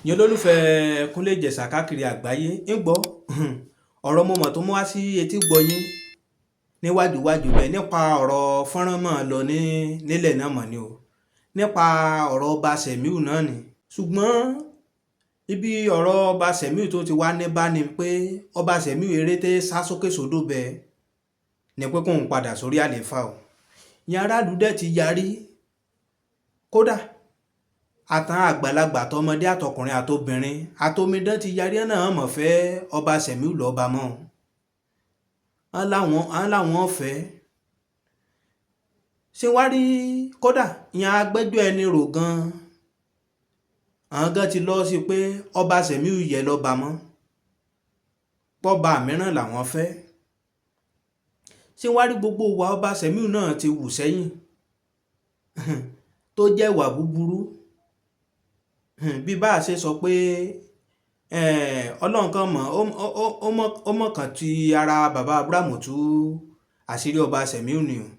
Ìyẹn olólùfẹ́ Kúnlé Ìjẹ̀ṣà káàkiri àgbáyé ń gbọ́ ọ̀rọ̀ mo mọ̀ tó mú wá sí etí gbọ́ yín níwájúwájú bẹ́ẹ̀ nípa ọ̀rọ̀ fọ́nrán mọ́ lọ ní nílẹ̀ náà mọ̀ ni o, nípa ọ̀rọ̀ ọba Sẹ̀míù náà ni. Ṣùgbọ́n ibi ọ̀rọ̀ ọba Sẹ̀míù tó ti wá ní bá ni pé ọba Sẹ̀míù eré tẹ́ sá sókè sódò bẹ́ẹ̀ ni pé kóun padà sórí àlééfà o. Ìyẹn aráàlú dẹ̀ ti yarí, kódà àtàn àgbàlagbà àtọmọdé àtọkùnrin àtobìnrin àtomidán ti yarí náà mọ̀ fẹ́ ọba Sẹ̀míù lọ́ba mọ́ ọ́n láwọn fẹ́ ṣé wá rí. Kódà ìyẹn agbẹjọ́ ẹni rò gan-an, àwọn gan ti lọ sí pé ọba Sẹ̀míù yẹ lọ́ba mọ́, pọ́ba mìíràn làwọn fẹ́. Ṣé wá rí gbogbo wa ọba Sẹ̀míù náà ti wù sẹ́yìn tó jẹ́ ìwà búburú, bí bá a ṣe sọ pé ọlọ́run kan mọ̀ ó mọ̀ kàn ti ara bàbá Abrahamu tú àṣírí ọba Sẹ̀míù ni o.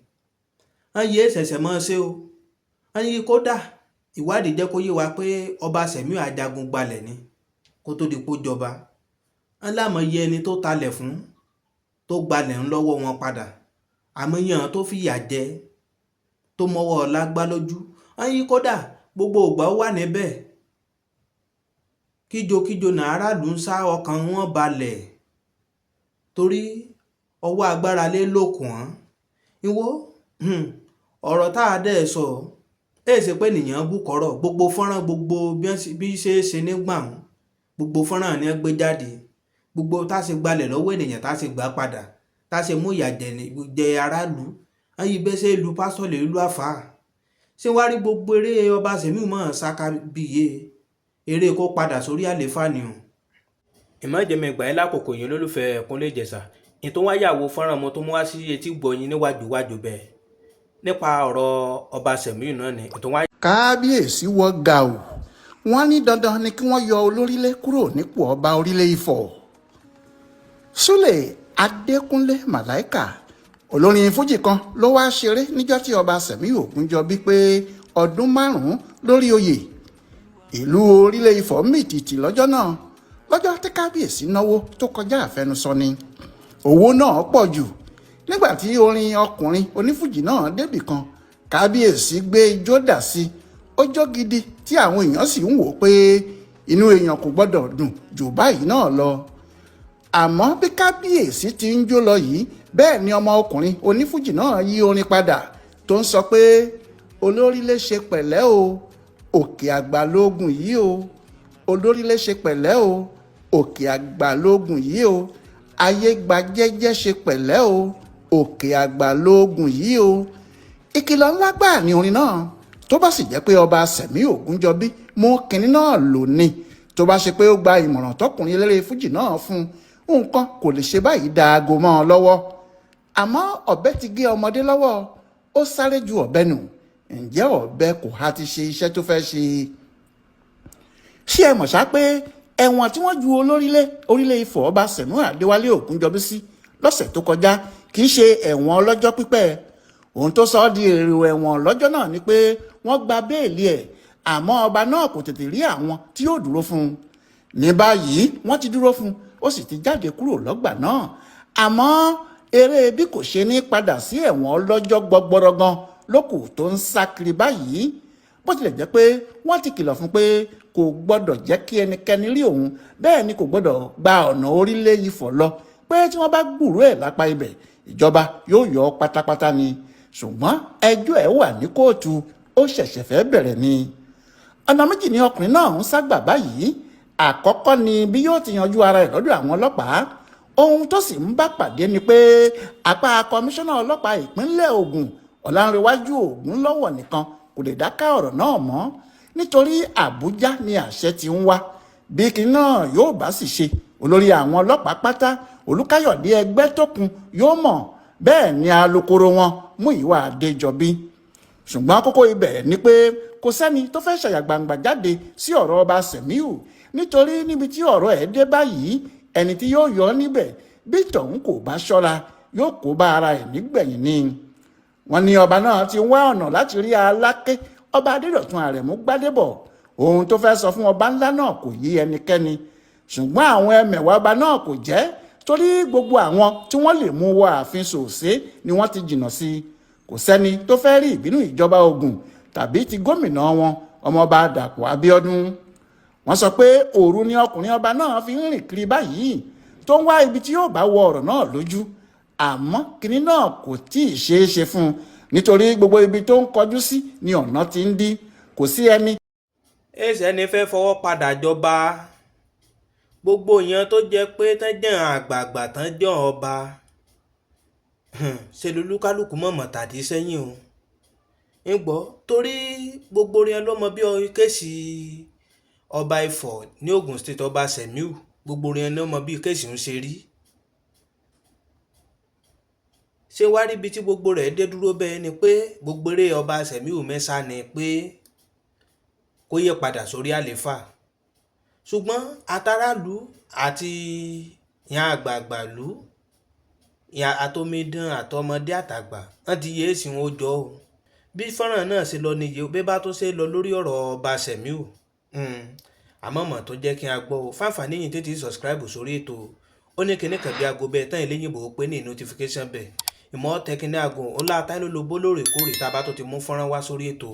Wọ́n yé ṣẹ̀ṣẹ̀ mọ́ ṣe o. Wọ́n yí kódà ìwádìí jẹ́ kó yé wa pé ọba Sẹ̀míù ajagun gbalẹ̀ ni kó tó di pó jọba. Wọ́n lámọ̀ yẹ ẹni tó talẹ̀ fún tó gbalẹ̀ ń lọ́wọ́ wọn padà, àmọ́ yàn tó fìyà jẹ tó mọ́wọ́ ọlá gbá lójú. Wọ́n yí kódà gbogbo ìgbà ó wà níbẹ̀, kíjokíjo náà aráàlú ń sá ọkàn wọn balẹ̀ torí ọwọ́ agbára lé lókun ọ́n. Ìwọ ọ̀rọ̀ tá a dẹ̀ sọ ẹ̀ ṣe pé nìyẹn bú kọ́rọ̀ gbogbo fọ́nrán gbogbo bí ṣe é ṣe nígbà wọn, gbogbo fọ́nrán ni wọ́n gbé jáde, gbogbo tá a ṣe gbalẹ̀ lọ́wọ́ ènìyàn, tá a ṣe gbà padà, tá a ṣe mú ìyà jẹ aráàlú. Wọ́n yí bẹ́ẹ̀ ṣe lu pásítọ̀ lè lu àfáà. Ṣé wàá rí gbogbo eré ọba Sẹ̀míù mọ́ ṣáká bíye eré kó padà sórí àlééfà ni o. Ìmọ̀jẹ̀mẹ̀ ìgbà yẹn lákòókò yẹn olólùfẹ́ Kúnlé Ìjẹ̀ṣà ní tó wáyàwó fọ́nrán mo tó mú wá sí etí gbọ̀yìn níwájúwájú bẹ́ẹ̀ nípa ọ̀rọ̀ ọba Sẹ̀míù náà ni tó wá. Kábíyèsí wọ gàù, wọ́n ní dandan ni kí wọ́n yọ olórílẹ̀ kúrò nípò ọba orílẹ̀ Ifọ̀. Sule Adékúnlé Màláìkà, olórin fújì kan ló wáá ṣeré níjọ́ tí ọba Sẹ̀míù Ògúnjọbí pé ọdún 5 lórí oyè. Ìlú orílẹ̀ Ifọ̀ mìtìtì lọ́jọ́ náà, lọ́jọ́ tí kábíyèsí náwó tó kọjá àfẹnusọ ni. Owó náà pọ̀ jù. Nígbà tí orin ọkùnrin onífújì náà débì kan, kábíyèsí gbé ijó dà sí. Ó jó gidi tí àwọn èèyàn sì ń wò pé inú èèyàn kò gbọ́dọ̀ dùn jù báyìí náà lọ. Àmọ́ bí kábíyèsí ti ń jó lọ yìí, bẹ́ẹ̀ ni ọmọ ọkùnrin onífújì náà yí orin padà tó ń sọ pé olórílẹ̀ ṣe pẹ̀lẹ́ o, òkè àgbà lóògùn yìí o, olórílẹ̀ ṣe pẹ̀lẹ́ o, òkè àgbà lóògùn yìí o, ayé gba jẹ́jẹ́ ṣe pẹ̀lẹ́ o, òkè àgbà lóògùn yìí o. Ìkìlọ̀ ńlá gbáà ní orin náà. Tó bá sì jẹ́ pé ọba Sẹ̀míù Ògúnjọbí mú kinní náà lò ní, tó bá ṣe pé ó gba ìmọ̀ràn tọkùnrin eléré fújì náà fún un, nǹkan kò lè ṣe báyìí dáago mọ́ ọ lọ́wọ́. Àmọ́ ọ̀bẹ ti gé ọmọdé lọ́wọ́, ó sáré ju ọ̀bẹ nù. Ǹjẹ́ ọ̀bẹ kò há ti ṣe iṣẹ́ tó fẹ́ ṣe? Ṣé ẹ mọ̀ ṣá pé ẹ̀wọ̀n tí wọ́n ju olórílẹ̀ orílẹ̀ Ifọ̀ ọba Sẹ̀míù Adéwálé Ògúnjọbí sí lọ́sẹ̀ tó kọjá kì í ṣe ẹ̀wọ̀n ọlọ́jọ́ pípẹ́. Ohun tó sọ ọ́ di èrò ẹ̀wọ̀n lọ́jọ́ náà ni pé wọ́n gba béèlì ẹ̀, àmọ́ ọba náà kò tètè rí àwọn tí yóò dúró fún un. Ní báyìí wọ́n ti dúró fún un, ó sì ti jáde kúrò lọ́gbà náà. Àmọ́ eré bí kò ṣe ní padà sí ẹ̀wọ̀n ọlọ́jọ́ gbọgbọrọ gan lókù tó ń sá kiri báyìí, bó tilẹ̀ jẹ́ pé wọ́n ti kìlọ̀ fún pé kò gbọ́dọ̀ jẹ́ kí ẹnikẹ́ni rí òun, bẹ́ẹ̀ ni kò gbọ́dọ̀ gba ọ̀nà orílẹ̀ Ifọ̀ lọ, pé tí wọ́n bá gbúròó ẹ̀ lápá ibẹ̀, ìjọba yóò yọ ọ́ pátápátá ni. Ṣùgbọ́n ẹjọ́ ẹ̀ wà ní kóòtù, ó ṣẹ̀ṣẹ̀ fẹ́ bẹ̀rẹ̀ ni. Ọ̀nà méjì ni ọkùnrin náà ń ságbà báyìí. Àkọ́kọ́ ni bí yóò ti yanjú ara ẹ̀ lọ́dọ̀ àwọn ọlọ́pàá. Ohun tó sì ń bá pàdé ni pé apá kọmíṣánná ọlọ́pàá ìpínlẹ̀ Ògùn Ọ̀làǹrẹ̀wájú Ògúnlọ́wọ̀ nìkan kò lè dáká ọ̀rọ̀ náà mọ́, nítorí Àbújá ni àṣẹ ti ń wá. Bí kinní náà yóò bá sì ṣe, olórí àwọn ọlọ́pàá pátá Olúkáyọ̀dé Ẹgbẹ́tókun yóò mọ̀, bẹ́ẹ̀ ni alukoro wọn Múyìwá Adéjọbí. Ṣùgbọ́n kókó ibẹ̀ ni pé kò sẹ́ni tó fẹ́ ṣàyàgbàǹgbà jáde sí ọ̀rọ̀ ọba Sẹ̀míù, nítorí níbi tí ọ̀rọ̀ ẹ̀ dé báyìí, ẹni tí yóò yọ ọ́ níbẹ̀, bí tọ̀hún kò bá ṣọ́ra, yóò kó bá ara ẹ̀ nígbẹ̀yìn ni. Wọ́n ní ọba náà ti wá ọ̀nà láti rí Aláké ọba Adédọ̀tun Àrẹ̀mú Gbádébọ̀. Ohun tó fẹ́ sọ fún ọba ńlá náà kò yé ẹnikẹ́ni, ṣùgbọ́n àwọn ẹmẹ̀wà ọba náà kò jẹ́, torí gbogbo àwọn tí wọ́n lè mú wọ ààfin Sòsé ni wọ́n ti jìnnà sí i. Kò sẹ́ni tó fẹ́ rí ìbínú ìjọba Ògùn tàbí ti gómìnà wọn, Ọmọọba Dàpọ̀ Abíọ́dún. Wọ́n sọ pé òru ni ọkùnrin ọba náà fi ń rìn kiri báyìí, tó ń wá ibi tí yóò bá wọ ọ̀rọ̀ náà lójú, àmọ́ kinní náà kò tí ì ṣeé ṣe fún un, nítorí gbogbo ibi tó ń kọjú sí ni ọ̀nà ti ń dí. Kò sí ẹni Ẹsẹ̀ ni fẹ́ fọwọ́ padà jọba. Gbogbo èèyàn tó jẹ́ pé tán jẹ́ àgbààgbà, tán jẹ́ ọba, ṣe lolúkálùkù mọ̀mọ́ tàdí sẹ́yìn o. Ń gbọ́, torí gbogbo rẹ̀ ló mọ bí case ọba Ifọ̀ ní Ogun State, Ọba Sẹ̀míù. Gbogbo rẹ̀ ló mọ bí case ń ṣe rí. Ṣé wá rí ibi tí gbogbo rẹ̀ dé dúró bẹ́ẹ̀ ni pé gbogbo eré Ọba Sẹ̀míù mẹ́sà ni pé kó yẹ padà sórí àlééfà. Ṣùgbọ́n àtàràlù àti ìyẹn àgbààgbà ìlú, ìyẹn àtọmọdé àtọmọdé àtàgbà, wọ́n ti yé èsì wọn ó jọ o. Bí fọ́nrán náà ṣe lọ nìyí, bí bá tó ṣe lọ lórí ọ̀rọ̀ Ọba Sẹ̀míù, àmọ́ mọ̀ tó jẹ́ kí a gbọ́ o. Fáǹfààní yìí, tètè subscribe sórí ètò. Ó ní kíní kan bí aago bẹ́ẹ̀ tán ìléyìnbó pé ní notification bell. Ìmọ̀ tẹ kíní aago ó láta ló lobó lóòrèkóòrè tá a bá tó ti mú fọ́nrán wá sórí ètò.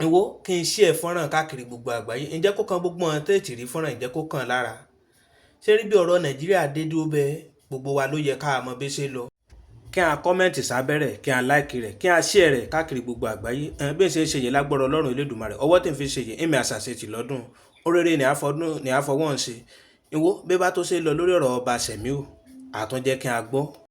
Ìwọ kí n share fọ́nrán káàkiri gbogbo àgbáyé. Ǹjẹ́ kó kan gbogbo wọn tètè rí fọ́nrán, ǹjẹ́ kó kàn lára. Ṣé rí bí ọ̀rọ̀ Nàìjíríà dé dúró bẹ́ẹ̀, gbogbo wa ló yẹ ká mọ bí ṣe lọ. Kí a comment sábẹ́rẹ̀, kí a like rẹ̀, kí a share rẹ̀ káàkiri gbogbo àgbáyé. Bí n ṣe ń ṣe yìí, lágbọ́rọ̀ Ọlọ́run Elédùmarè, ọwọ́ tí n fi ṣe yìí, èmi àṣàṣe tì lọ́dún. Oréré ni àfọwọ́ ń ṣe. Ìwọ bí bá tó ṣe lọ lórí ọ̀rọ̀ Ọba Sẹ̀míù, àtúnjẹ́ kí a gbọ́.